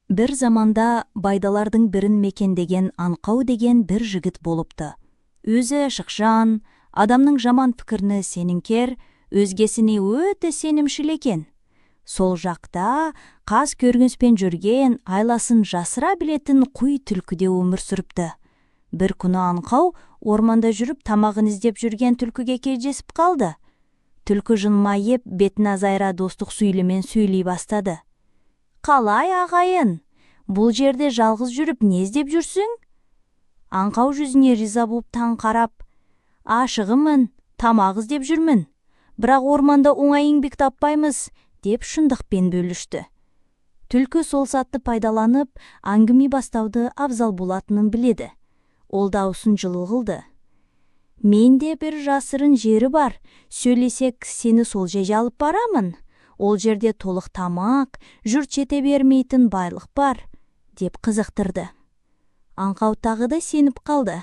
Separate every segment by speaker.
Speaker 1: Бір заманда байдалардың бірін мекендеген Аңқау деген бір жігіт болыпты. Өзі шықшан, адамның жаман пікіріне сеніңкер, өзгесіне өте сенімшіл екен. Сол жақта қас көргенспен жүрген, айласын жасыра білетін қу түлкі де өмір сүріпті. Бір күні Аңқау орманда жүріп, тамағын іздеп жүрген түлкіге кездесіп қалды. Түлкі жымайып, бетін азайра достық сөйлемен сөйлей бастады. «Қалай, ағайын, бұл жерде жалғыз жүріп не іздеп жүрсің?» Аңқау жүзіне риза болып таң қарап, «Ашығымын, тамақ іздеп жүрмін. Бірақ орманда оңай еңбек таппаймыз», деп шындықпен бөлісті. Түлкі сол сәтті пайдаланып, әңгіме бастауды абзал болатынын біледі. Ол даусын жылы қылды. «Менде бір жасырын жері бар, сөйлесек, сені сол жерге алып барамын. Ол жерде толық тамақ, жұрт жете бермейтін байлық бар», деп қызықтырды. Аңқау тағы да сеніп қалды.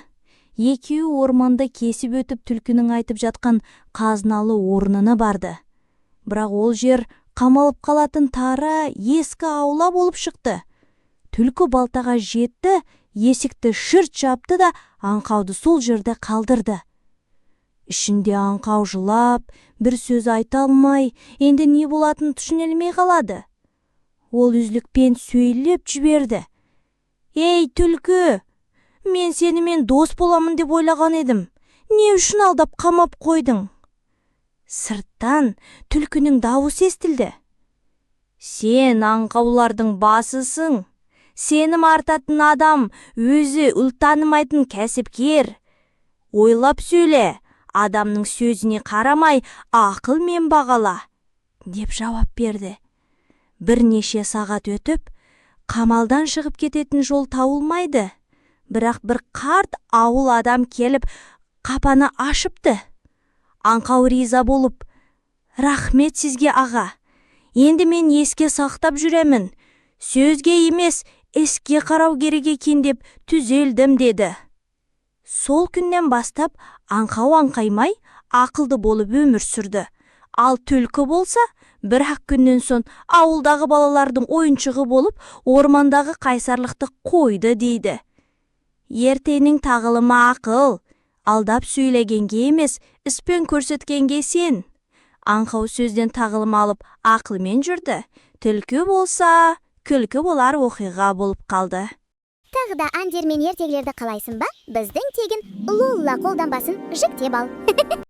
Speaker 1: Екеуі орманды кесіп өтіп, түлкінің айтып жатқан қазыналы орнына барды. Бірақ ол жер қамалып қалатын тара ескі аула болып шықты. Түлкі балтаға жетті, есікті шырт жапты да, Аңқауды сол жерде қалдырды. Ішінде Аңқау жылап, бір сөз айта алмай, енді не болатынын түсіне алмай қалады. Ол үзлікпен сөйлеп жіберді. «Ей, түлкі, мен сенімен дос боламын деп ойлаған едім. Не үшін алдап қамап қойдың?» Сырттан түлкінің дауысы естілді. «Сен аңқаулардың басысың. Сенім артатын адам өзі ұлтанымайтын кәсіпкер. Ойлап сөйле, адамның сөзіне қарамай, ақылмен бағала», деп жауап берді. Бірнеше сағат өтіп, қамалдан шығып кететін жол табылмайды. Бірақ бір қарт ауыл адам келіп, қапаны ашыпты. Аңқау риза болып, «Рахмет сізге, аға. Енді мен еске сақтап жүремін. Сөзге емес, іске қарау керек екен деп түзелдім», деді. Сол күннен бастап Аңқау аңқаймай, ақылды болып өмір сүрді. Ал түлкі болса, бір-ақ күннен соң ауылдағы балалардың ойыншығы болып, ормандағы қайсарлықты қойды дейді. Ертегінің тағылымы: ақыл, алдап сөйлегенге емес, іспен көрсеткенге сен. Аңқау сөзден тағылым алып, ақылмен жүрді. Түлкі болса, күлкі болар оқиға болып қалды.
Speaker 2: Тағы да әндер мен ертегілерді қалайсың ба? Біздің тегін Лолла қолданбасын жүктеп ал.